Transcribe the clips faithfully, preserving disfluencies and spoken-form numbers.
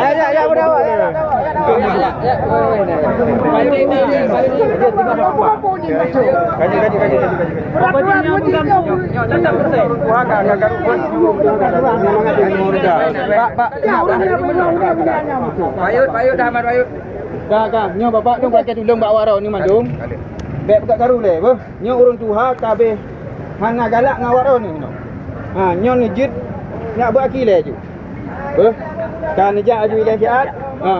Ya, ya, ya, udah, udah. Pak, Pak. Bayut, bayut dah, Mat, bayut. Ka, ka. Nyoe bapak nyoe bak tulông bak awak droeneuh mandum. Bèk peugah karu lé, beuh. Nyoe ureueng tuha ka abéh hana galak ngon awak droeneuh nyoe. Ha, nyoe neujeuet nyak beuakhé lé ju. Beuh. Ka neujak aju ilèe siat. Ha.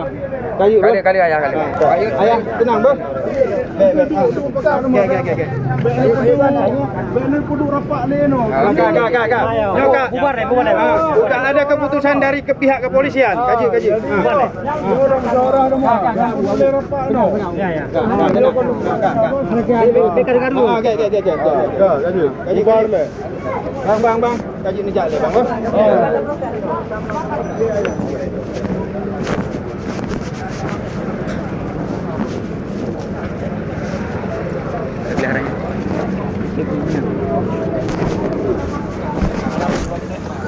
Kali, beuh. Kali, kali, ayah, kali. Ha. Ayah, tenang, beuh. Bèk, bèk. Ha. Oke, oke, oke, oke. Bèk neupeuduk rapat lé nyoe. Ka, ka, ka, ka. Nyoe ka. Bubar lé, bubar lé. Ha. Udah ada keputusan dari ke pihak kepolisian. Kaji, kaji. Ha. Orang-orang rumah. Boleh rapat nyoe. Ya, ya. Ka, ka, ka. Bèk, bèk, bèk, bèk. Ha, oke, oke, oke, oke. Ka, kaji. Kaji, kaji. Bang, bang, bang. Kaji neujak lé, bang.